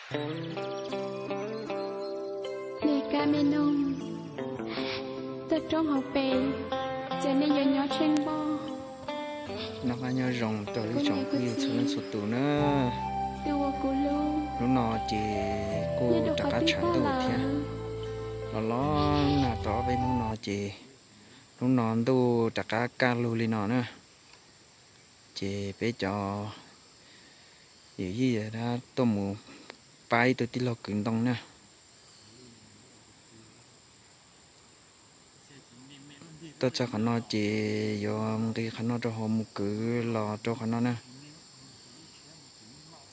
Neb kab me noog, toj roob hauv pes, ces nej yuav nyob tsheej npoj. Noj qab nyob zoo rau ib tsoom phooj ywg txhua leej txhua tus na. Hnub no ces kuj rov qab tshav ntuj thiab, los los nag tau ob peb hnub no ces hnub no ntuj rov qab kaj lug li no na. Ces peb cov yawm yij tuaj mus pab ib tug tij laug kwv ntoo na. Tuaj txog qhov no ces yuav nqis qhov no rau hauv mus kwv los rau qhov no na.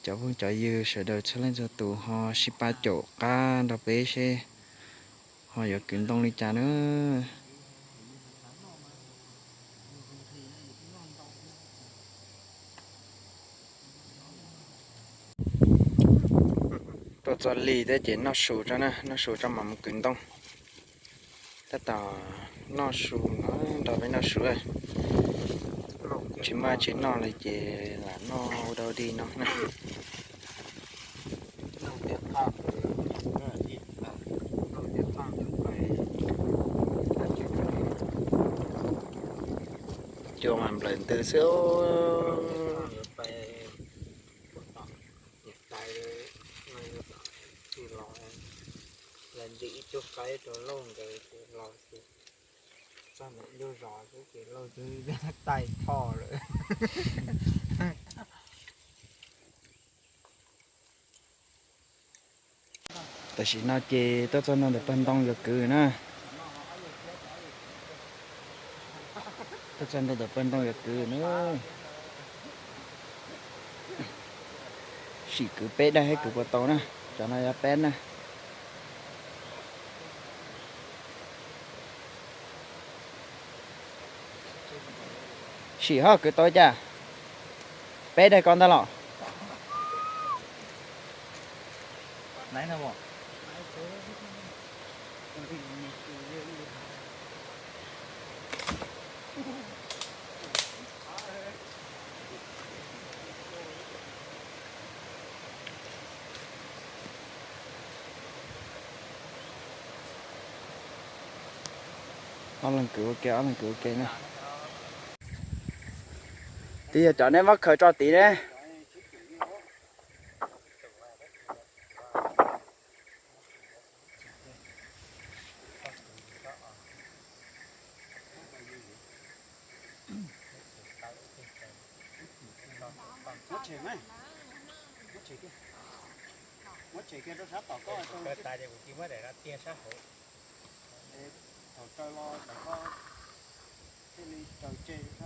Cov phooj cov ywg sawv daws txhua leej txhua tus ho sib pab caum qab nrog peb seb ho yuav kwv ntoo li cas na. Tuaj txog lig thiab ces noj su tso na, noj su tso mam mus kwv ntoo. Tab tom noj su no, nrog peb noj su. Tsis muaj tsis noj li ces lam noj ua dau dig no na. Cua mas nplawm ntws xwb. Ib tug qaib rau lauj nkawd ces los ces txog ntawm ib lub zos xwb ces lauj twb taij thoj lawm. Tam sim no ces tuaj txog ntua ntawm pawg ntoo yuav kwv na. Tuaj txog ntua ntawm pawg ntoo yuav kwv na. Sim kwv peb daim, kwv puas tau na. Cov no yog peb na. Sim ho kwv tau cas? Peb daim ko ntag los. Ob leeg kwv ua ke, ob leeg kwv ua ke na. Twb yog cov neb muab khaws tso tid ne. Muab tshem kiag rau sab tom koj. Thaum raws los ntawm koj thiaj li raws tseg.